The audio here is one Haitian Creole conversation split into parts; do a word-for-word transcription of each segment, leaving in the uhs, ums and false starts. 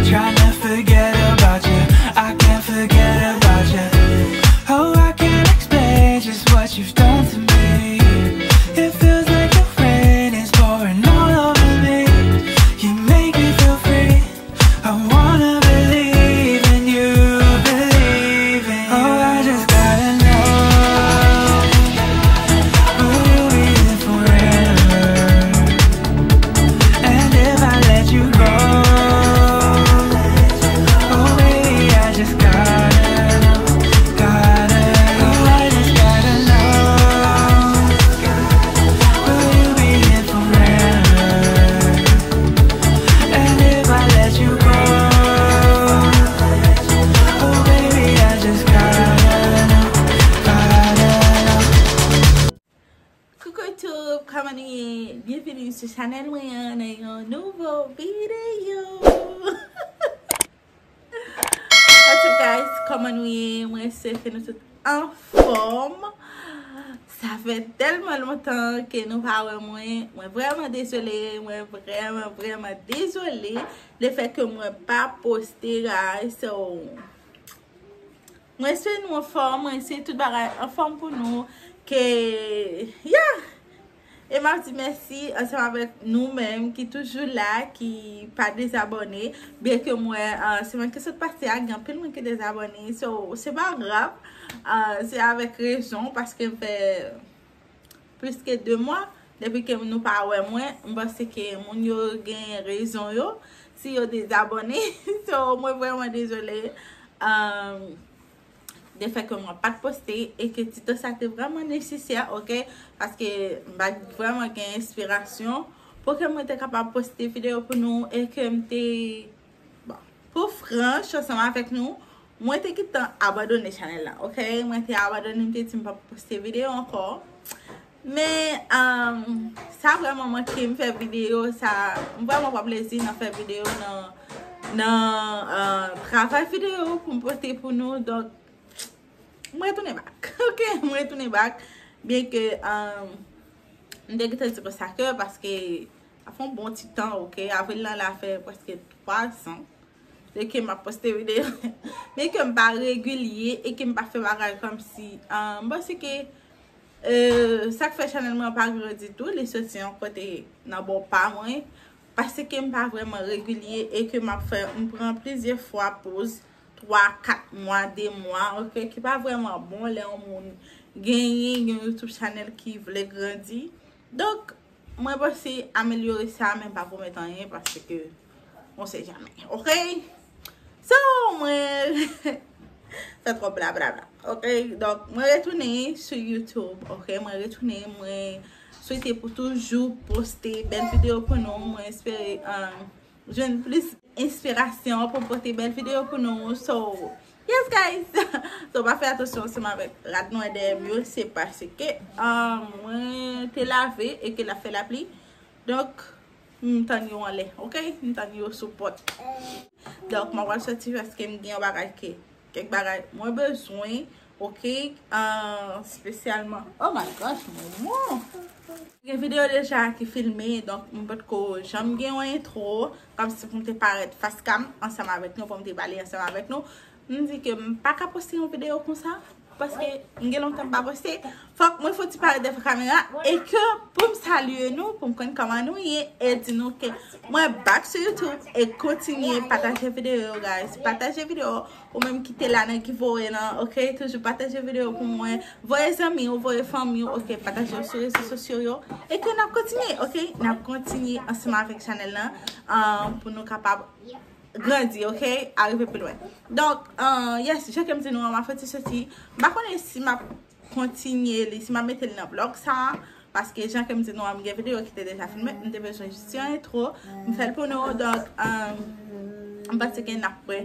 Trying to forget about you, I can't forget about you. Oh, I can't explain just what you've done to me. It feels like the rain is pouring all over me. You make me feel free. I wanna believe in you, believe in you. Oh, I just gotta know, will you be there forever? And if I let you go, oh baby, I just gotta know, gotta know, I just gotta know, will you be here forever? And if I let you go, oh baby, I just gotta know, gotta know. Coucou YouTube, kòman nou ye? Byenveni sou chanèl mwen an nan yon nouvo videyo. What's up guys, kòman nou ye? Mwen espere ke nou tout anfòm. Sa fè tèlman lontan ke nou pa wè mwen. Mwen vrèman dezole, mwen vrèman, vrèman dezole le fè ke mwen pa poste, guys. So, mwen espere nou anfòm, mwen espere tout bagay anfòm pou nou. Ke, yeah! E m ap di mèsi ansanm avèk nou menm ki toujou la, ki pa dezabòne. Byen ke m wè, ah, semèn ki sot pase a, gen anpil moun ki dezabòne. So, se pa grav. Ah, se avèk rezon, paske m fè plis ke de mwa depi ke nou pa wè mwen. M panse ke moun yo gen rezon yo si yo dezabòne. So, mwen vrèman dezole. Ah, de fè ke mwen pa t poste e ke ti tan sa te vrèman nesesè, oke? Paske m pa t vrèman gen enspirasyon pou ke mwen te kapab poste videyo pou nou e ke m te, bon, pou franch ansanm avèk nou, mwen te gentan abandone chanèl la, oke? Mwen te abandone, m te di m p ap poste videyo ankò. Men, um, sa vrèman manke m fè videyo, sa, m vrèman pran plezi nan fè videyo, nan, nan, uh, travay videyo pou m pote pou nou. Donk, m retounen back. Oke, m retounen back. Byen ke, um, m te gentan di konsa ke, paske sa fè yon bon ti tan, oke? Avril lan la fè prèske twa zan de ke m ap poste videyo. Men ke m pa regilye e ke m pa fè bagay kòmsi, ah, m panse ke, eh, sa k fè chanèl mwen pa grandi tou, li soti yon kote nan bò pa mwen. Paske m pa vrèman regilye e ke m ap fè, m pran plizyè fwa poz, twa, kat mwa, de mwa, oke, ki pa vrèman bon lè yon moun genyen yon YouTube chanèl ki vle grandi. Donk, mwen panse amelyore sa, men pa pwomèt anyen, paske on sait jamais, oke? So, mwen fè twòp blablabla, oke? Donk, mwen retounen sou YouTube, oke? Mwen retounen, mwen swete pou toujou poste bèl videyo pou nou. Mwen espere, um, jwenn plis enspirasyon pou pote bèl videyo pou nou. So, yes, guys! So, pa fè atansyon ansanm avèk rad nwè dèyè m yo, se paske, ah, mwen te lave e ke l ap fè lapli. Donk, m tann yo anlè, oke? M tann yo sou pòt. Donk, mwen pral soti paske m gen yon bagay ke, kèk bagay mwen bezwen, oke? Ah, espesyalman. Oh my gosh, mwen bon! Gen videyo deja ki filme, donk m potko janm gen yon entwo, kòmsi pou m te parèt fas kam ansanm avèk nou, pou m te pale ansanm avèk nou. M di ke m pa ka poste yon videyo konsa, paske m gen lontan m pa poste. Fòk mwen fouti parèt devan kamera, e ke pou m salye nou, pou m konn kòman nou ye, e di nou ke mwen back sou YouTube, e kontinye pataje videyo yo, guys. Pataje videyo, ou menm ki te la nan giveaway lan, oke? Toujou pataje videyo pou mwen. Voye zanmi w, voye fanmi w, oke? Pataje yo sou rezo sosyo yo. E ke n ap kontinye, oke? N ap kontinye ansanm avèk chanèl lan, ah, pou nou kapab grandi, oke? Arive pi lwen. Donk, ah, yes, jan ke m di nou an, m ap fè ti soti. M pa konnen si m ap kontinye li, si m ap mete l nan vlòg sa, paske jan ke m di nou an, m gen videyo ki te deja filme, m te bezwen jis yon entwo, m fè l pou nou, donk, um, m panse ke n ap wè,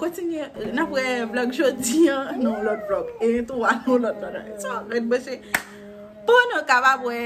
kontinye, n ap wè vlòg jodi an, nan yon lòt vlòg, e entwo a, nan yon lòt vlòg. So, ret branche pou nou kapab wè.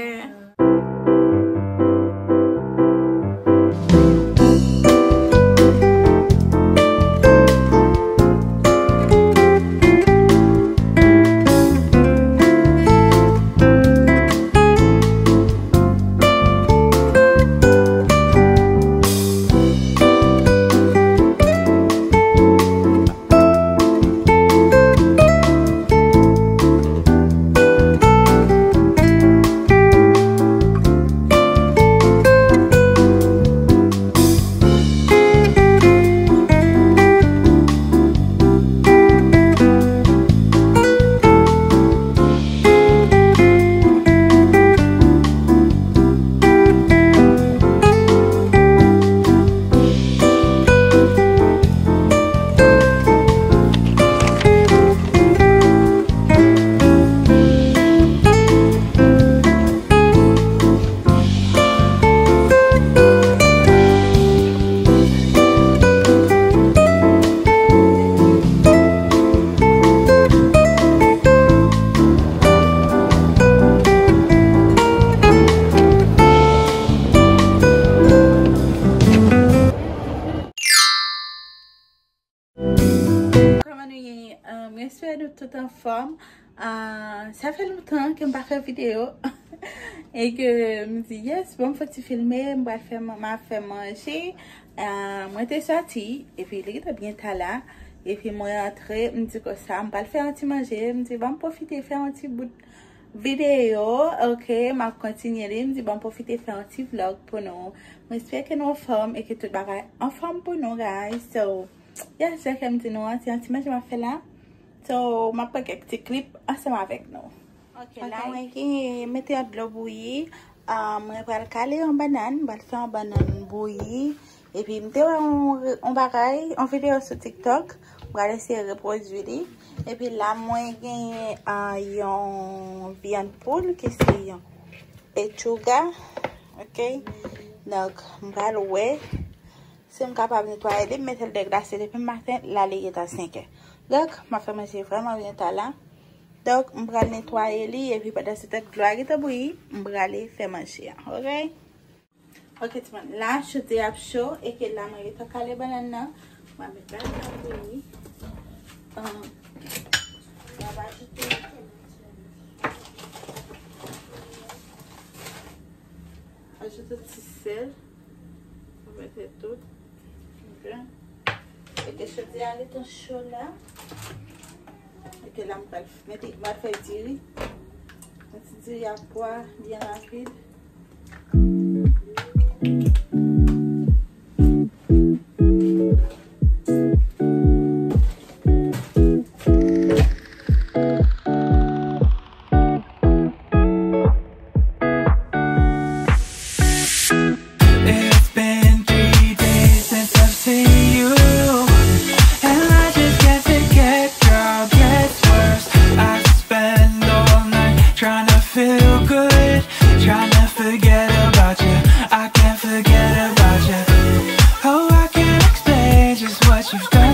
Espere nou tout anfòm. Ah, sa fè lontan ke m pa fè videyo. E ke m di, yes, bon, m fòk ti filme, m pral fè, m ap fè manje. Ah, mwen te sòti, epi li te byen ta la. Epi mwen rantre, m di konsa, m pral fè yon ti manje. M di, ban m pwofite fè yon ti bout videyo, ok, m ap kontinye li. M di, ban m pwofite fè yon ti vlog pou nou. Mwen espere ke nou anfòm e ke tout bagay anfòm pou nou, guys. So, yes, jan ke m di nou an, se yon ti manje m ap fè la. So, m ap pran kèk ti klip ansanm avèk nou. Ok, la mwen gen mete yon dlo bouyi. Ah, mwen pral kale yon bannann, m pral fè yon bannann bouyi. Epi m te wè yon, yon bagay, yon videyo sou TikTok. M pral eseye repwodui li. Epi la mwen genyen ah, yon vyann poul ki se yon pechuga. Ok. Donk, m pral wè si m kapab netwaye li, m mete l deglase depi maten, la li gentan senkè. Donk, m ap fè manje vrèman byen ta la. Donk, m pral netwaye li, epi pandan se tan dlo a gentan bouyi, m prale fè manje a, ok? Ok, timoun, la, chodyè ap cho, e ke la, mwen gentan kale bannann nan. Mwen met bannann nan bouyi. Um, m ap ajoute, ajoute ti sèl. Mwen mete tout. Ok. E ke chodyè a gentan cho la. E ke la m pral mete, m pral fè diri. Yon ti diri ak pwa byen rapid. It's been three days since I've seen you, and I just can't forget, girl, gets worse. I spend all night trying to feel good, trying to forget about you. I can't forget about you. Oh, I can't explain just what you've done